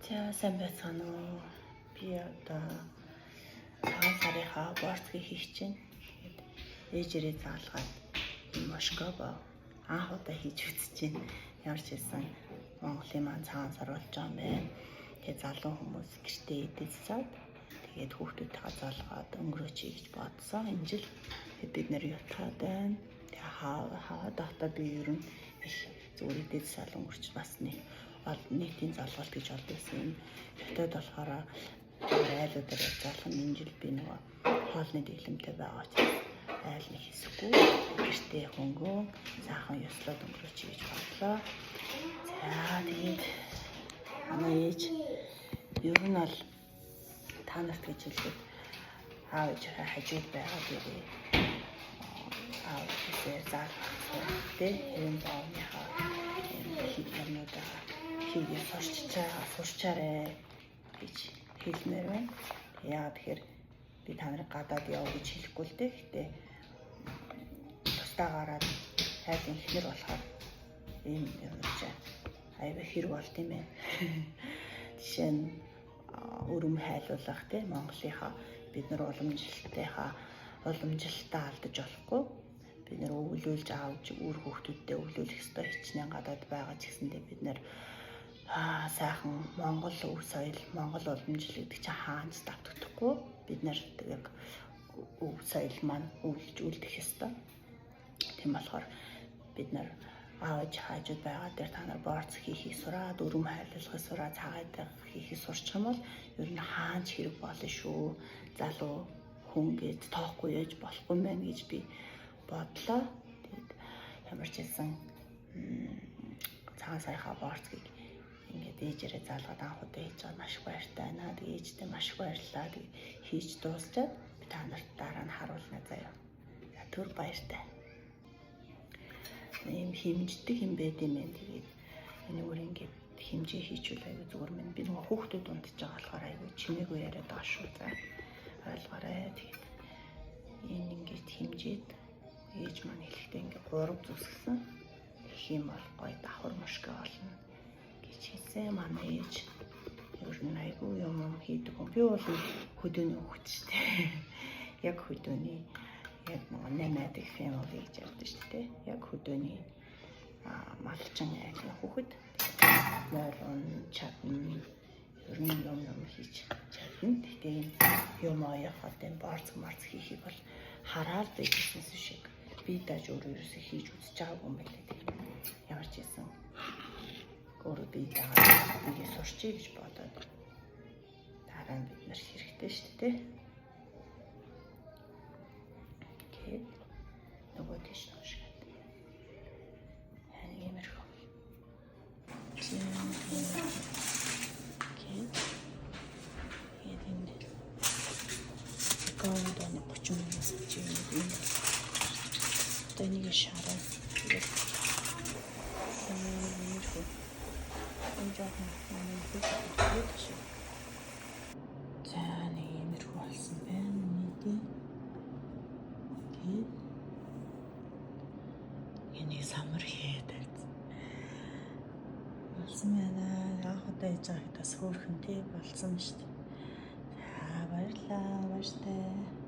За, сайн байцгаана уу? Би одоо цагаан сарынхаа борцгийг хийх чинь. Тэгээд ээжээрээ заалгаад энэ мошкобо анх удаа хийж үзэж байна. Ямар ч байсан Монголын маань цагаан сар болж байгаа юм байна. Тэгээд залуу хүмүүс гэртээ эдэлсээд, тэгээд хүүхдүүдтэйгээ зоолгоод өнгөрөөчье гэж бодсон. Энэ жил тэгээд бид нэр Ютаад байна. Тэгээ хаваад байхдаа би ер нь их зүгээр эдэлсаал өнгөрч бас нэг нийтийн золголт гэж олд байсан юм. Ютад болохоор айлуудаар явж залах нь энэ жил би нөгөө хоолны дэглэмтэй байгаа учраас айл нэг хэсэггүй гэртээ хөнгөө сайхан ёслоод өнгөрөөчье гэж бодлоо. За, тэгээд манай ээж ер нь бол та нарт гэж хэлэхэд аав ээжийнхээ хажууд байгаа дээрээ аав ээжээсээ заалгах сурах, тий, хэвэн боовныхаа хийх юмнуудаа хийгээ сурчаарэ гэж хэлмээр байна. Яагаад тэгэхээр би та нарыг гадаад яв гэж хэлэхгүй л дээ. Гэтэ тусдаа гараад хайрын эхнэр болохоор ийм юм чи аюу хэрэг болд юм байна. Жишээ нь өрөм хайлуулах, тий, Монголынхаа бид нар уламжлалтынхаа уламжлалтаа алдаж болохгүй. Бид нар өвлүүлж авч үр хүүхдүүдтэй өвлүүлэх ёстой. Хичнээн гадаад байгаа ч гэсэндээ бид нар сайхан Монгол өв соёл, Монгол уламжлал гэдэг чинь хаанч давтагдахгүй. Бид нар яг өв соёл маань өвлөж үлдэх ёстой. Тийм болохоор бид нар аав ээж хажууд байгаа дээр та нар борц хийхийг сураад, өрөм хайлуулахыг сураад, цагаан хийхийг сурчих юм бол ер нь хаанч хэрэг болно шүү. Залуу хүн гэж тоохгүй яаж болохгүй юм байна гэж би бодлоо. Тэгээд ямар ч хэлсэн цагаан сарынхаа борцгийг ингээд ээжээрээ заалгаад анх удаа хийж байгаа, маш их баяртай байна. Тэгээд ээжтэй маш их баярлалаа. Тэгээд хийж дуусчаад би та нарт дараа нь харуулна заяа. За, түр баяртай. Ийм хэмждэг юм байд юм байна. Тэгээд энэ өөр ингээд хэмжээ хийчихвэл аягүй зүгээр мэн. Би нөгөө хүүхдүүд унтж байгаа болохоор аягүй чимээгүй яриад байгаа шүү. За, ойлгоорой. Тэгээд энэ ингээд хэмжээд ээж маань хэлэхдээ ингээд 3 зүсгсэн. Тэгэх юм бол гоё давхар мошгүй болно гэж хэлсэн. Манай ээж ер нь аягүй юм юм хийдэг хүн. Би бол хөдөөний хүүхэд шүү дээ. Яг хөдөөний, яг нөгөө nomadic family гэж ярьдаг шүү дээ. Яг хөдөөний малчин айлын хүүхэд. Мойл ун чадна. Ер нь юм юм хийж чадна. Гэхдээ энэ юм оёход энэ борц морц хийхийг бол хараад байжсэнс шиг би дааж өөрөө ерөөсөө хийж үзэж байгаагүй юм байлээ. Тэгээд ямар ч байсан өөрөө би дагаад бигээ сурчий гэж бодоод дараа нь бид нар хэрэгтэй шүү дээ. Тэгээд нөгөө тийш нуушгаад. Нэг иймэрхүү. Тэгээд тэгээд энэ аккаунт 30 мянгаас чи юм юм. Одоо энийг шараад тэгээд иймэрхүү. Энэ жоохон манай хүү шүү. За, нэг иймэрхүү болсон байна. Нийтээ. Тэгээд энийг самар хийгээд болсон байна. Анх удаа хийж байгаа хэд бас хөөрхөн тий болсон шүү дээ. За, баярлалаа. Баяртай.